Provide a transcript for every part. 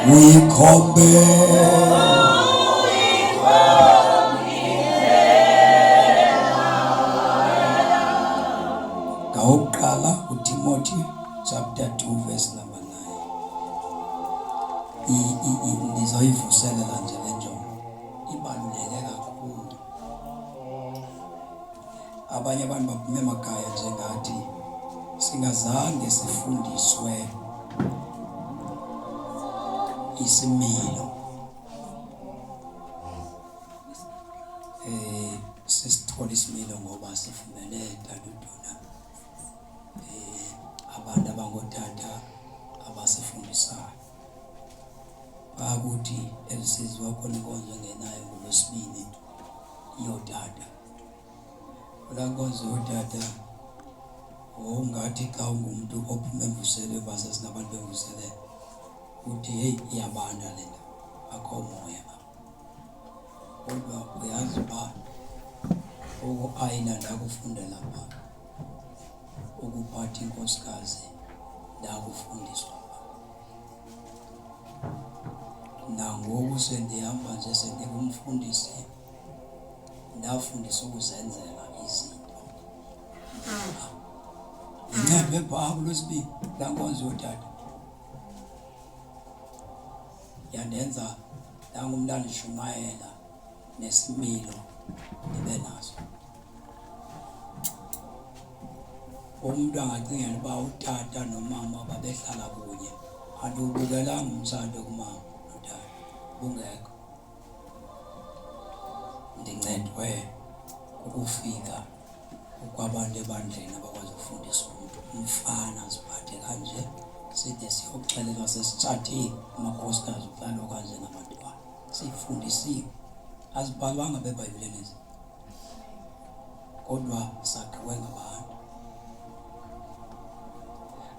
Uyikhombe Ngawokuqala uTimothy chapter 2 verse number 9. Ndizoyivuselela nje le njongo ibaluleke kakhulu. Abanye abantu baphume emakhaya njengathi singazange sifundiswe isimilo eh sisithola isimilo ngoba sifumene tata eh abantu abangotata abasifundisayo bakuthi elisizwa khona inkonzo engenayo ngolwesibini yotata Kulaa nkonzo yootata wawungathi xa ungumntu ophuma emvuselweni uba sasingabantu bemvuselelo uthi heyi iyabanda le nto akho moya apha. Kodwa uyazi uba ukuayina ndakufundela pha, ukuphatha inkosikazi ndakufundiswa pha. Nangoku sendihamba nje sendingumfundisi Ndafundisa ukuzenzela izinto. Ndincedwe phaa kulwesibini laa nkonzo yootata yandenza ndangumntu andishumayela nesimilo ndibe naso. Umntu angacingela uba utata nomama babehlala kunye, andiwubukelanga umtshato kumama notata, ubungekho. Ndincedwe kukufika kwabantu ebandleni abakwazi ukufundisa umntu umfana aziphathe kanje side siyoxelelwa sesitshatile amakhosikazi kuhlalwa kanje nabantwana sifundisiwe azibhalwanga bebhayibhileni ezi kodwa sakhiwe ngabantu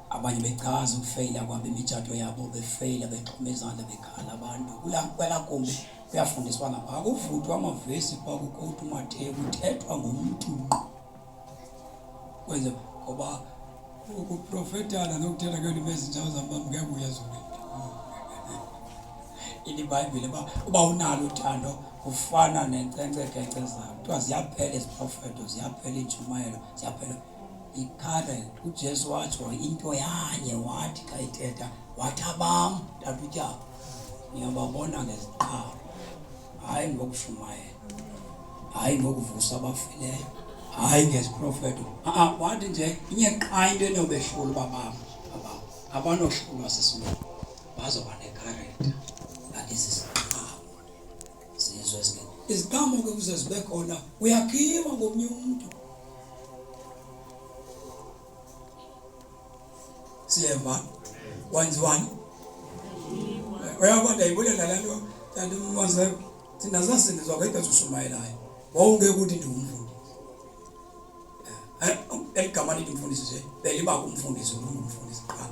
abanye bechaza ukufeyila kwabo imitshato yabo befeyila bexhuma izandla bekhala abantu kwela gumbi kuyafundiswa ngapha akuvuthwa amavesi pha kukowuthi umateyu kuthethwa ngomntu ngqo kwenze ngoba ukuprofetana nokuthetha ngeelwimi ezintsha zambam ngeke uye ezulwini ibhayibhile uba uba unalo uthando kufana nenkcenkcekence zayo kuthiwa ziyaphela iziprofeto ziyaphela iintshumayelo ziyaphela ikhale uJesu watsho into yanye wathi xa ethetha wathi abam tata utyaba niyababona ngeziqhamo hayi ngokushumayela hayi ngokuvusa abafileyo hayi ngeziprofeto a wathi nje inye qha into enobehlula uba bam abam abanohlulwa sisimilo bazoba nekharekta akisiziqhamo zizwe ezingene iziqhamo ke kuze zibe khona uyakhiwa ngomnye umntu siyeva kwenziwani uyabona ndiyayibulela le nto kanti umaze thina sasindiswa ngexesha ushumayelayo wawungeke uthi ndingumfundisi eh, eli gama lithi mfundisi nje beliba kumfundisi ungumfundisi qha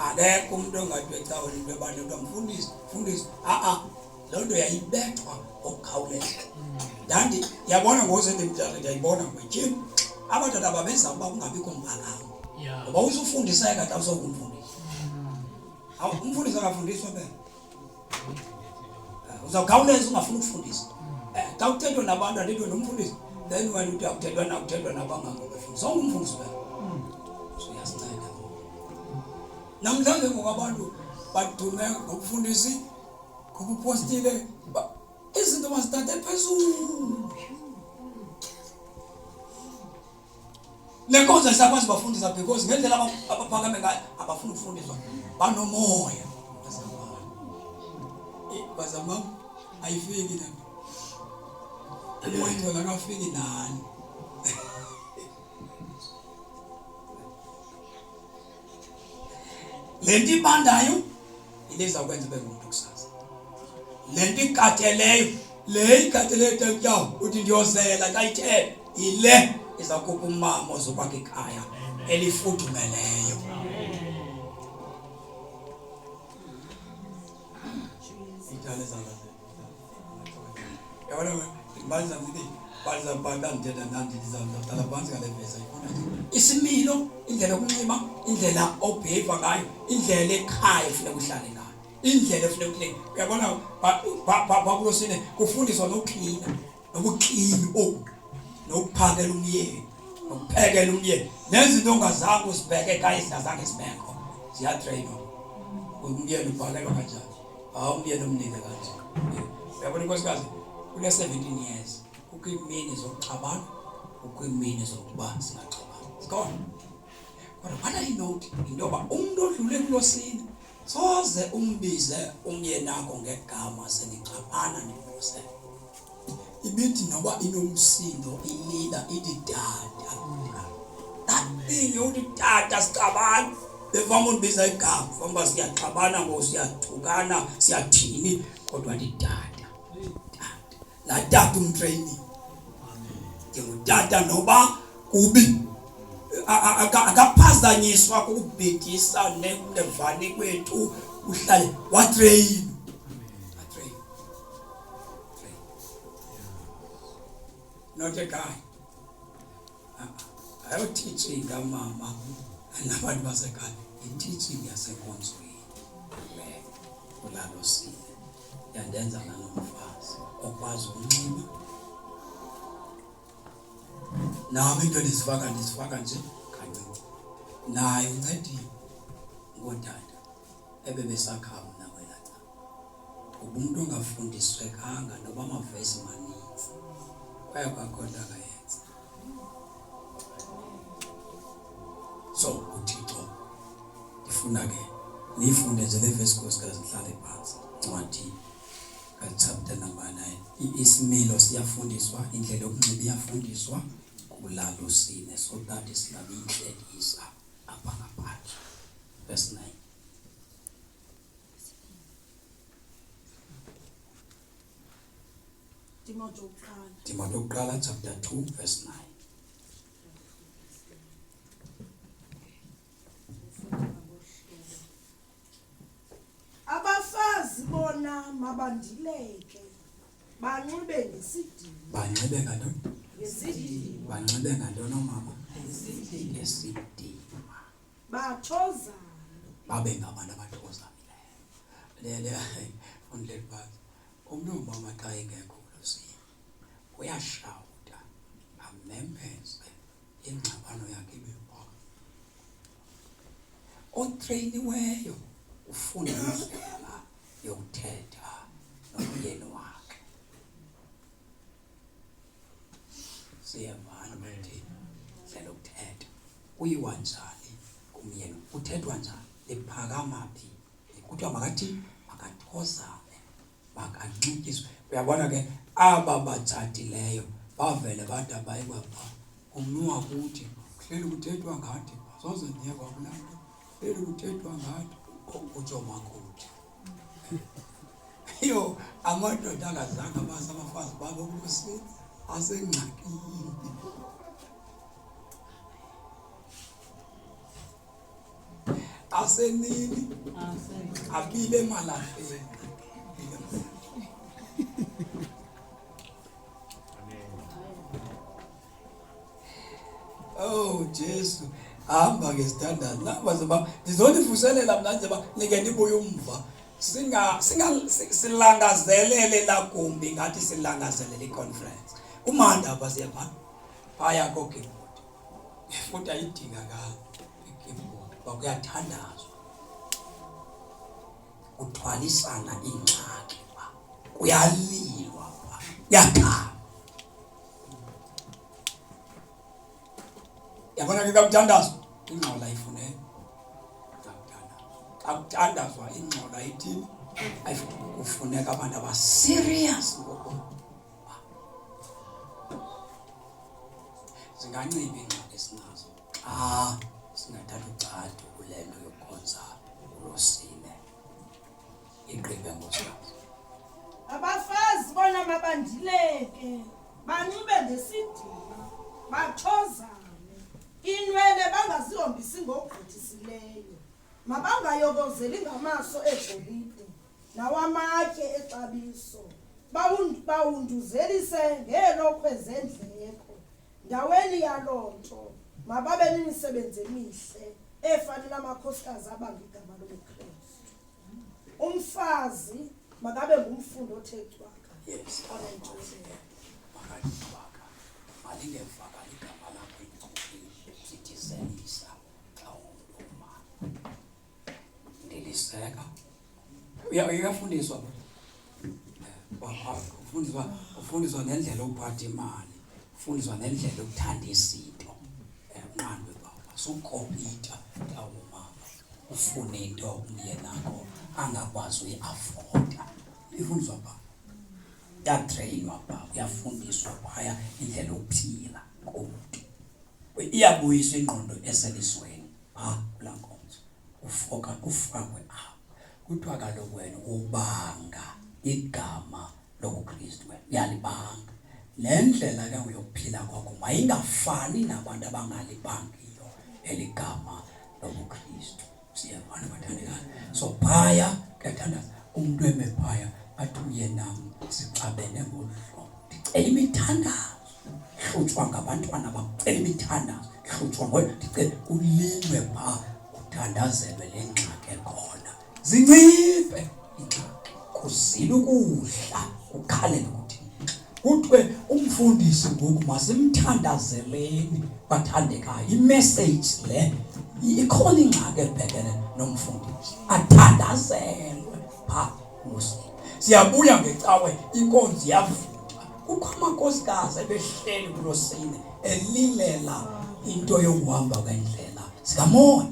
akekho umuntu ongathi ecaweni into ebandla kuthiwa mfundisi mfundisi a-a loo nto yayibethwa ngokukhawuleza ndandi yabona ngoku sendimdala ndiyayibona ngotyhini abantwana babeza ukuba kungabikho mpakamo ngoba usufundiseka xa usongumfundisi umfundisi akafundiswa phela uzawukhawuleza ungafuni ukufundisa eh, xa kuthethwa nabantu andithi wena umfundisi then wena uthi akuthethwa nakuthethwa nabangangobefundisa ongumfundisi wena so uyasinceda namhlanje ngoku abantu badume ngobufundisi ngobupostile izinto bazithathe phezulu Le nkonzo ayisakwazi bafundisa because ngendlela abaphakame ngayo abafuni ukufundiswa banomoya. Bazama ayifiki le nto. Umoya ingcwele akafiki nani. Le nto ibandayo yile izawukwenza ube ngumntu kusasa. Le nto ikhatheleyo, le ikhatheleyo tata uthi ndiyozela xa ithe yile izawukhupha umama ozokwakha ikhaya elifudumeleyo. Yabona ndibalisa ndithi balisa bani ndithetha nandi ndizawuhlala phantsi ngale vesi ayifuna nje. Isimilo, indlela yokunxiba, indlela obheva ngayo, indlela ekhaya efuneka uhlale ngayo. Indlela efuneka uklina. Uyabona bakulosine kufundiswa nokuklina, nobuklini obu, nokuphakela umyeni, nokuphekela umyeni. Nezinto ongazange uzibeke ekhaya ezingazange zibekho ziyatreyinwa. Umyeni ubhakelwa kanjani? Hawu umyeni umnike kanje. Uyabona inkosikazi kule 17 years kukho iimini zokuxabana, kukho iimini zokuba singaxabani. Zikhona. Kodwa what I note yinto yoba umntu odlule kulosini soze umbize umyenakho ngegama senixabana niphosele. Ibithi noba inomsindo ilila ithi tata. That thing yokuthi tata sixabana befama undibiza igama famba siyaxabana ngoku siyathukana siyathini kodwa ndi tata. Tata. Laa tata umtraining. Ndingutata noba kubi akaphazanyiswa kukubhidisa nekungevani kwethu uhlale watreyini not a guy ayo-teaching kamama nabantu basekhaya yi-teaching yasenkonzweni le ulalosile yandenza nanomfazi okwazi ukunxiba nam into ndizifaka ndizifaka nje kancinci naye uncedile ngootata ebebesakha mna kwela cala ngoba umntu ongafundiswekanga noba amavesi maninzi kwaye kwakho nto akayenza so uthixo ndifuna ke niyifunde nje le vesi nkosikazi ndihlale phantsi ncwadi kachapter number 9 isimilo siyafundiswa indlela yokunxiba iyafundiswa kulalusile so that singabi yintlekisa apha ngaphandle verse 9 Timothy wokuqala. Timothy wokuqala chapter 2 verse 9. Abafazi bona mabandileke banxibe ngesidima. Banxibe ngantoni? Ngesidima. Banxibe ngantoni oomama? Ngesidima. Bathozame. Babe ngabantu abathozamileyo. Le le fundile phantsi. Umntu ongumama xa engekho kulosini uyashawuta amemeze ingxabano yakhe ibe pha. Otreyiniweyo ufunda indlela yokuthetha nomyeni wakhe. Siyevana bathi indlela yokuthetha kuyiwa njani kumyeni, kuthethwa njani, liphakama phi, kuthiwa makathi makathozame makanxityiswe uyabona ke aba batshatileyo bavele bathi abayi kwapha umntu wakuthi kuhleli kuthethwa ngathi soze ndiye kwakulaa nto kuhleli kuthethwa ngathi utsho makuthi yho amadoda angazange abazi abafazi babo kulusini asengxakini asenini abile emalahleni Oh Jesu hamba ngesithandazo namba zoba ndizonivuselela mna nje ba nike nibuye umva singa singa silangazelele lagumbi ngathi silangazelele iconference kumanda apha siya pha phaya kogibhodi futhi ayidingakali igibhodi uba kuyathandazwa kuthwalisana iingxaki pha kuyalilwa pha kuyakhala yabona ke kakuthandazwa ingxola ayifuneki xa kuthandazwa ingxola ithini kufuneka abantu abaserious ngobomi Zingancipha iingxaki esinazo xa singathatha ugxathu kule nto yokukhonza uLosine. Igqibe nkosikazi. Abafazi bona mabandileke, banxibe ngesidima, bathozame, inwele bangazihombisi ngokugqithisileyo, mabangayokozeli ngamaso egolide nawamatye exabiso, bawunduzelise ngeelokhwe zendleko. Ndaweni yaloo nto, mababe nemisebenzi emihle efanele amakhosikazi abanga igama lobuKrestu. Umfazi makabe ngumfundi othe cwaka. Yes. Onentozelo. Makathi cwaka. Malingevakali igama lakho ecuphini sithizelisa xa ungumntu ongumama. Ndiliseka. Uyafundiswa. Ufundiswa ufundiswa nendlela yokuphatha imali. Ufundiswa nendlela yokuthanda izinto. Unqandwe baba. Sukopita xa ungumama. Ufune into umyenakho angakwazi uyiafoda. Ifundiswa pha. Uyatreyinwa pha, uyafundiswa phaya indlela yokuphila komntu. Iyabuyiswa ingqondo eselizweni pha kulaa nkonzo. Ufoka kufakwe apho. Kuthiwa kaloku wena ubanga igama lobuKristu wena uyalibanga. Le ndlela ke yokuphila kwakho mayingafani nabantu abangalibangiyo eli gama lobuKristu. Siyevana bathandekayo. So phaya kuyathandaza umntu eme phaya athi uyenam sixabene ngolu hlobo. Ndicela imithandazo. Hlutshwa ngabantwana bam. Cela imithandazo. Hlutshwa ngolu ndicela kulilwe pha kuthandazelwe le ngxaki ekhona. Zinciphe ingxaki. Kuzila ukudla kukhalele ukuthi kuthiwe umfundisi ngoku masimthandazeleni bathandekayo. Imessage le ikhona ingxaki ebhekene nomfundisi athandazelwe pha kulosini. Siyabuya ngecawe inkonzo iyavuka. Kukho amakhosikazi ebehleli kulosini elilela into yokuhamba kwendlela sikamoya.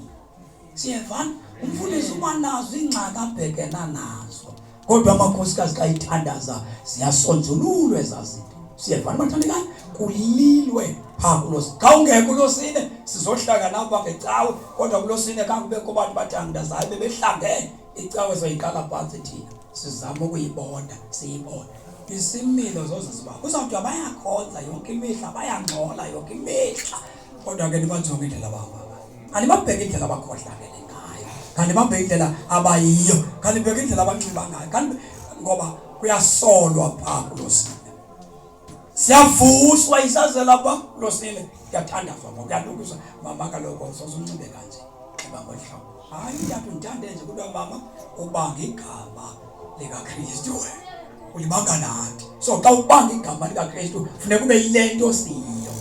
Siyevana umfundisi uba nazo iingxaki abhekena nazo kodwa amakhosikazi xa ithandaza ziyasonjululwa ezaa zinto. Siyevana bathandekayo kulilwe phaa kulosine. Xa ungekho kulosine sizohlangana apha ngecawe kodwa kulosine khange kubekho bantu bathandazayo bebehlangene. Icawe soyiqala phantsi thina sizama ukuyibona siyibone isimilo zoze siba kuzawuthiwa bayakhonza yonke imihla bayangxola yonke imihla kodwa ke nibajonge indlela abahamba ngayo kanibabheke indlela abakhohlakele ngayo kanibabheke indlela abayiyo kanibheke indlela abanxiba ngayo kanti ngoba kuyasolwa phaa kulosile siyavuswa isazela pha kulosile kuyathandazwa ngoku kuyalungiswa mama kaloku sozunxibe kanje nxiba ngolu hlobo hayi tata undithande nje kuthiwa mama ubanga igama likaKristu wena ulibanga nathi so xa ubanga igama likaKristu funeka ube yile nto siyiyo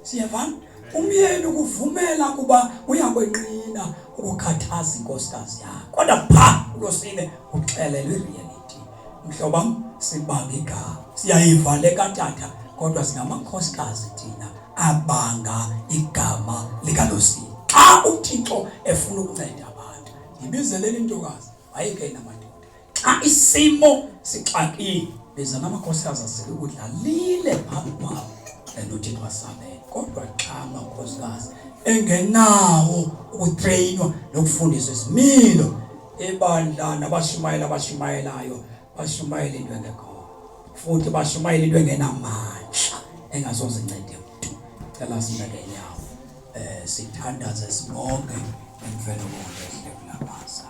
siyevana umyeni ukuvumela kuba uyakwenqina ukukhathaza inkosikazi yakho kodwa pha kulosine uxelelwe ireality mhlobam sibanga igama siyayiva le katata kodwa singamakhosikazi thina abanga igama likalosini xa uThixo efuna ukunceda abantu ndibizeleni intokazi wayeke namadoda xa isimo sixakile bizana amakhosikazi azile ukudla lile phambi kwawo and uThixo asabele kodwa xa amakhosikazi engenawo ukutreyinwa nokufundiswa izimilo ibandla nabashumayela abashumayelayo bashumayela into engekho futhi bashumayela into engenamandla engasoze incede mntu cela sibeke inyawo sithandaze sibonge emvelo konke ehle kulabazi.